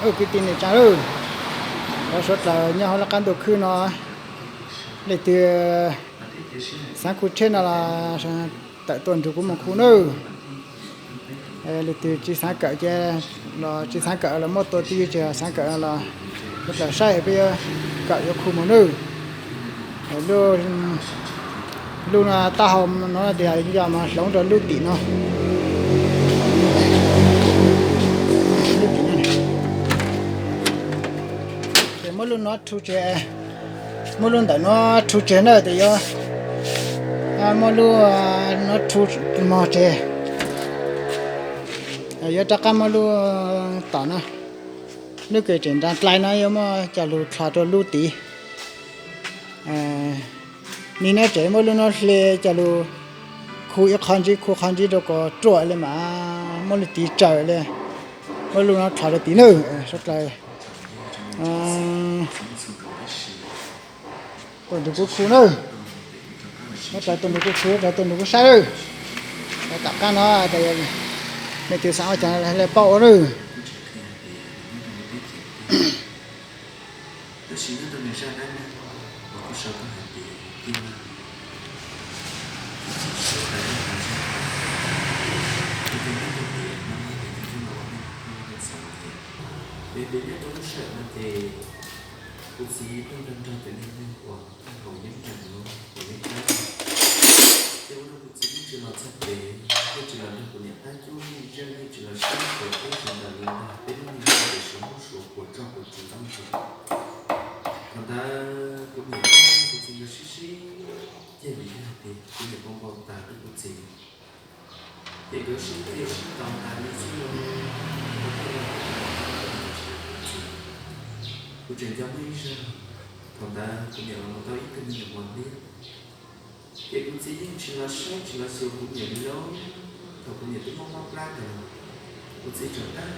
Kwv tij neej tsa lawm, cov suav dlawg nyob hauv lub qab ntuj khwb no, leej twg xaav khu tsheb no los tawm tuaj nrug kuv moog khu nawb. Leej twg tsi xaav kawm ces los tsi xaav kawm los muab tua tij, tsi xaav kawm los suav dlawg saib peb yuav kawm yuav khu moog nawb. Lub no taub hau no tias yog mas hloov rau lub tim no. Lub tim no, ces muab lub no rhu tseg, muab lub ntawm no rhu tseg na, ces yuav muab lub no rhu mog tseg. Yuav rov qab muab lub tom no, lub kws tseem nrag dlai no yuav muab coj lug dlho rau lub tid. Nim no tseem muab lub no hle coj lug khu ib qho ntsib khu qhov ntsib rau kom ruam le mas muab lub tid tsaws le, muab lub no dlho rau tim nawb. Suav dlawg tuaj nrug kuv khu nawb. Suav dlawg tuaj nrug kuv khu, suav dlawg tuaj nrug kuv saib nawb. Tom qab no leej twg xaav ua cas le paub ua nawb. Tab sis nyob rau nws zaj dab neeg uas kuj sau tuaj hais tias tij laug, tsis txhob tas zog tas zog, ib tug neeg tias no yog ib tug tub los ua neej ua neej txom nyem. Vim tias nyob rau lub sij hawm no ces kuv txiv tuaj nrog nrog cov niag neeg uas haus yeeb nreeg no, haus yeeb nreeg, ces ua rau kuv txiv yeej tsis los txog kev, yeej tsis los nrog kuv niam qab cub, yeej tsis los sib pab peb sawv daws li ntag, peb lub neej tias sawv muaj suav puas tsuaj puas tsuv ntawd. Thaum ntawd kuv niam thiab kuv txiv nkawd sib sib ceg vim yog hais tias kuv niam npau npau taws rau kuv txiv, ces nkawd sib ceg sib ntaus tas li xwb los, kuv thiaj li tsis tau kuv txiv. Kuv tseem nco muaj ib zaug, thaum ntawd kuv niam los mus tau ib tug me nyuam mos liab, ces kuv txiv yeej tsis los saib tsis los xyuas kuv niam li lauj. Thaum kuv niam twb mob mob plab tas, kuv txiv tseem tab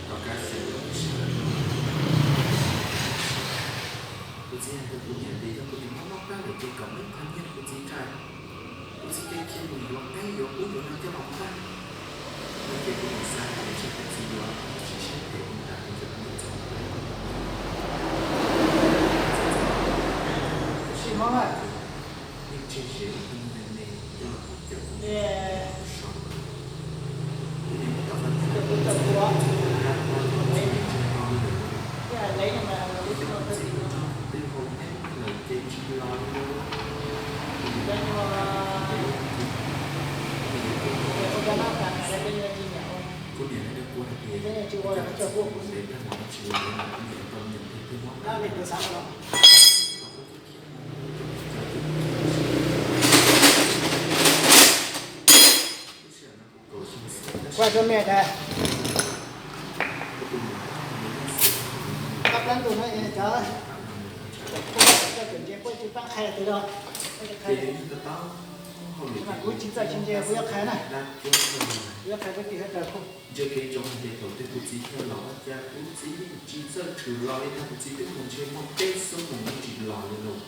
tom kav xyeem lub sij hawm no. Kuv txiv hais rau kuv niam tias yog kuv niam mob mob plab lawm ces kom muab qhov nyiaj kuv txiv tso, kuv txiv thiaj khiav mus yuav qaib yuav ub yuav no coj los npaj. No ces kuv niam xav hais tias ntshe kuv txiv yuav tsis siab phem li ntawd, ces kuv niam txawm mus yuav ib qho nyiaj. Tab sis mob lawm, yeej tseg ze ib tug me me coj los mus cawm kuv niam so. Kuv niam muab tau qhov nyiaj rau kuv txiv, kuv txiv yeej tseg to li lawm. Kuv txiv mus nrog leej twg haus yeeb lawm ces tsis los li lauj. Kuv niam hais rau kuv hais tias, Kuaj rau mej tas, koj plab ntug no cov, cov ntse puab tsis paab qha twg los, kuv tsis txawj tsis ntse kuv yuav qha na, kuv yuav qha peb tim huab cawm. Ntsia kev ntsoov hais tias thaum twg kuv txiv thiaj los ua cas kuv txiv yeej tsis txawj tshwm los li ntag, kuv txiv twb mus ntshe muaj peb xuab moos yeej tsis los li lauj.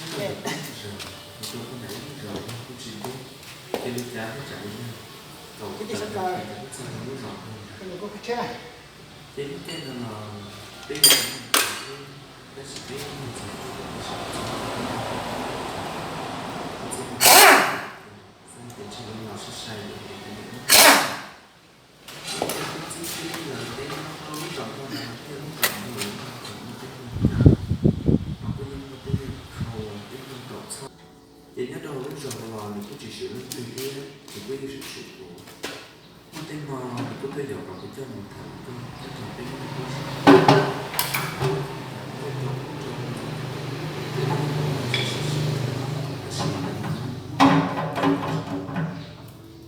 Nyob rau peb zaug, mus rau peb nram ib zaug kuj tsis ntub, ces li cas thiaj tsam li yog kaum tawm rau txog lub zos no. Ces lub caij no los peb yeej tab sis peb yeej txog, xav tias ntshe los sai sai lawm ces kuv niam muab, kuv txiv tsis li lawm ces rau lub zos no mas thiaj lub zos no lawm no tseem muaj tej neeg cawm, mas kuj yeej muaj tej neeg khau, tej neeg kaum txhab. Ces nyob rau hauv lub zos los nws kuj tsis swm leej twg thiab, nws kuj yeej swm swm kuv. Muaj tej hmo nws kuj tuaj yaum kom kuv coj mus tham nkauj nyob rau peb lub zos.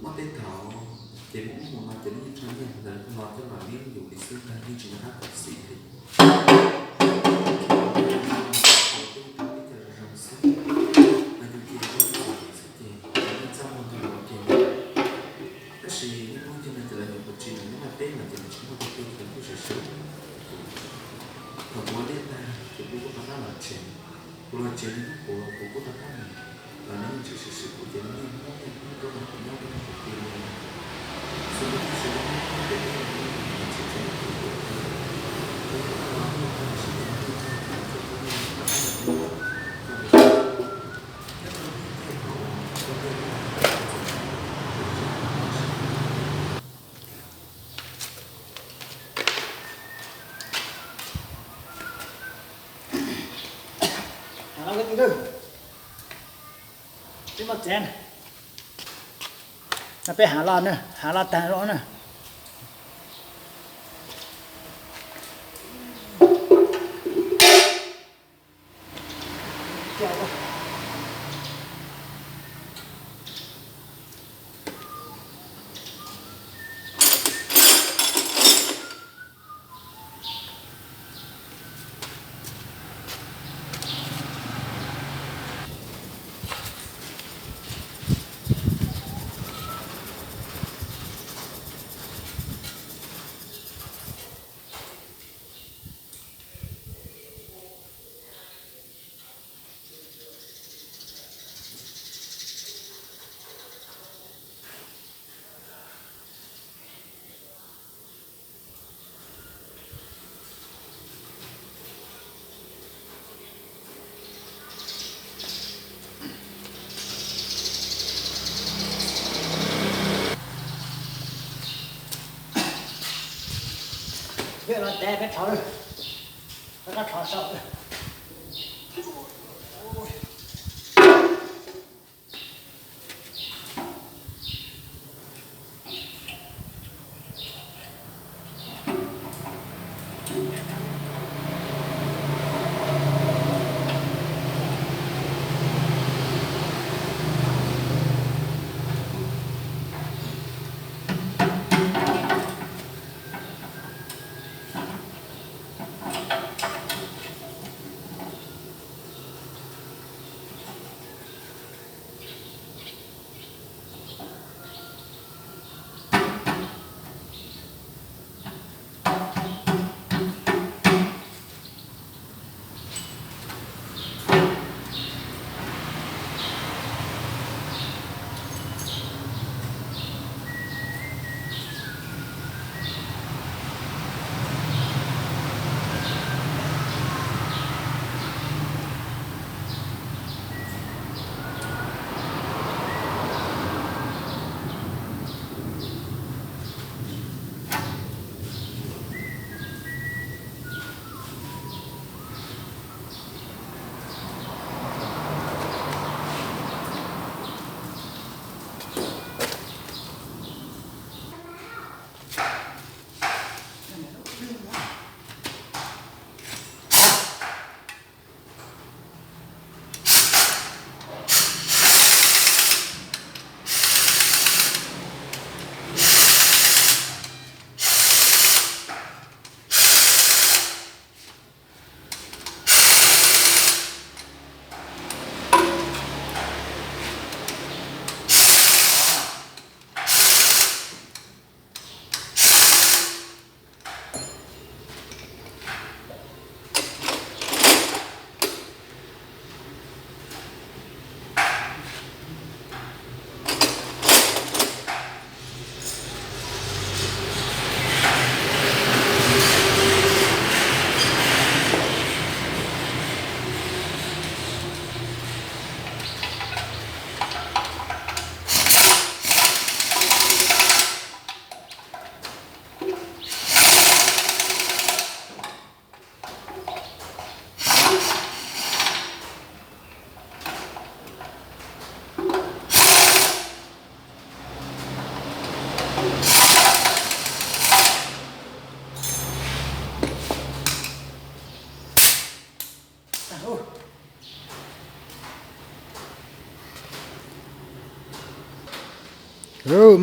Muaj tej thaum ces muaj ub mus no ces lub niag rho nyiaj ntawd los coj los liab yus li xwb ntag, yeej tsis nco qab khuv xim li. Ces ua teb cov zoo zoo xwb, mas yus cia li ua xwb ces yeej txaj muag ntau ua ke. Tab sis niaj hnub ntawd ces lawv nyuam qhuav tsis mus nyob nram teb lawm ces nws tsis muaj tej teb ces kuj sawv sawv. Thaum kuv ua liaj tag ces kuv kuj rov qab los tsev. Kuv los tsev li hnub puav kuv kuj rov qab mus, los nws yeej tsis swm swm kuv ces niaj hnub niaj hnub rau qhov kuv nyob rau kuv pw li no. Xws li kuv tsis nyob pem teb no, nws tsis tshua hlub kuv. Peb muab txiav na, peb hav los na, hav los tag los na. Peb los tes peb thov, peb qab thov saum.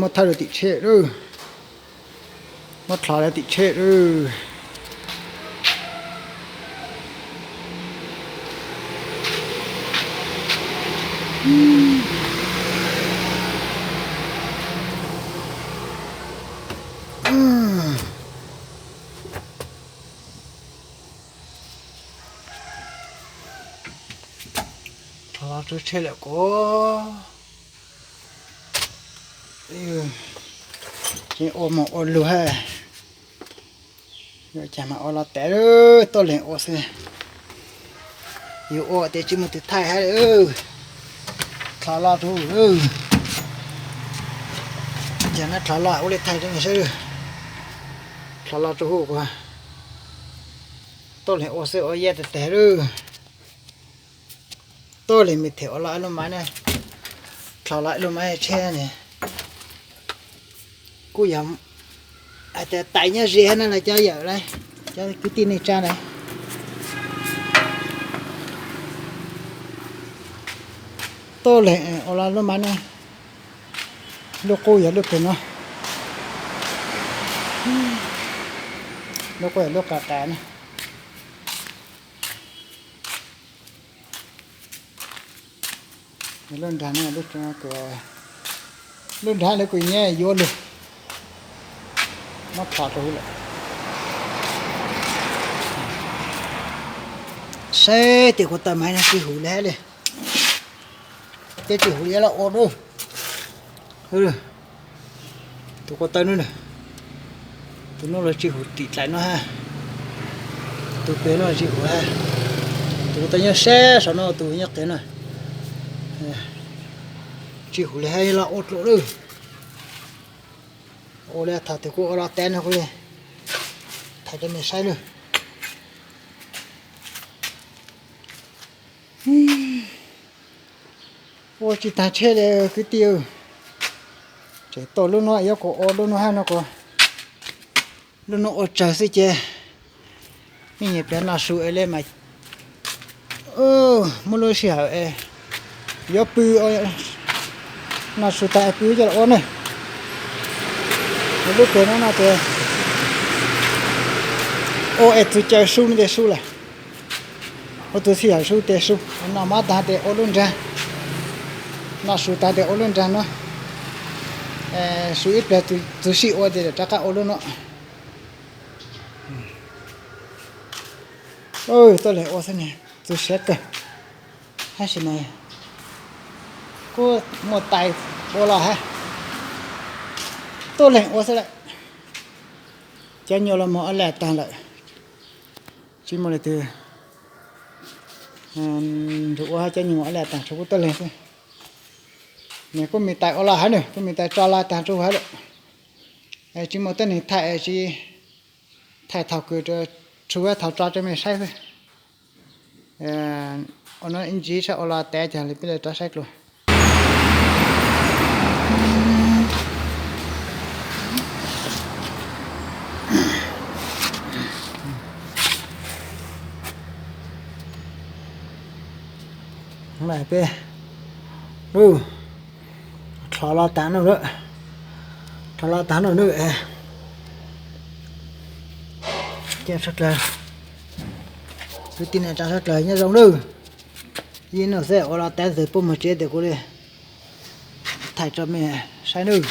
Muab thawb lawv tim tsheb lawm. Muab dlhov lawv tim tsheb lawm. Dlhov los tsuj tsheb lawm kuv. Ces ua mus ua lug ha. Yuav cas mas ua los tes, tuaj leeg ua xwb. Yus ua tias tsis muaj tus thaij hab. Dlhov los rau, cas neb dlhov los ua li thaij rau saib. Dlhov los rau huv kuv, tuaj leeg ua xwb ua yaj tag tag lawm. Tuaj li me them ua los ib lub maiv na, dlhos los ib lub maiv tsheb ne. Kuj yog hais tias tais nyob ze na los cov yawm lauj, cov kwv tij neej tsa lauj. Tuaj li ua los lub maiv na, lub qub yog lub pem no, lub qub yog lub qas qas na. Lub nrag, lub nrag lawv kuj nyiam yuav lug, muab thom rau huv lawm. Saib tes kuv taw maiv no tsis hum li hab li. Teb tsis hum li los ua dub. Tus kuv taw no, tus no los tsis hum tim dlaim no hab. Tus pem no tsis hum hab. Tus kuv taw nyob sab saum no, tus nyob qev no tsis hum li hab, los ua dlua lawm. Ua li thaum twg kuv ua los tav no kuv li thaij rau nej saib lawm. Ua tsis tag tsheb li kwv tij. Tseem tuaj lub no, yuav kuv ua lub no hab no kuv, lub no ua tsawg xwb ces me nyuam pliag noj su es li mas muab lub sij hawm es yuav pw, noj su tag es pw coj los ua ne. Lub pem no no ces ua es txug caw su no ces su lawm, ua txug sij hawm su ces su, noj mov tag ces ua lub nrag, noj su tag ces ua lub nrag no, su ib pliag txug sij ua ces rov qab ua lub no. Tuaj leeg ua xwb ne, txug siab kawg. Tab sis mas kuj muaj tais ua los hab, tuaj leeg ua xwb lawm. Cov nyuam los moog ob laj tag lawm, tsis muaj leej twg nrug ua hab, cov nyuam moog ob laj tag tshuav kuv tuaj leeg xwb. Nws kuj me tais ua los hab nws, kuj me tais tso los tag tsuj hab lawm. Tsis muaj tuab neeg thaij, tsis thaij thaum kws tshuav thaum tso rau mej saib xwb. Ua no ib ntsis saib ua los tav cog li peb le rov saib dlua. Peb dlhos los tag no, dlhos los tag no na. Kwv tij neej tsa sawv dlawg nyob zoo nawb. Ib nub xwb ua los tav txug puab moog tsev tes kuv le thaij rau mej saib nawb.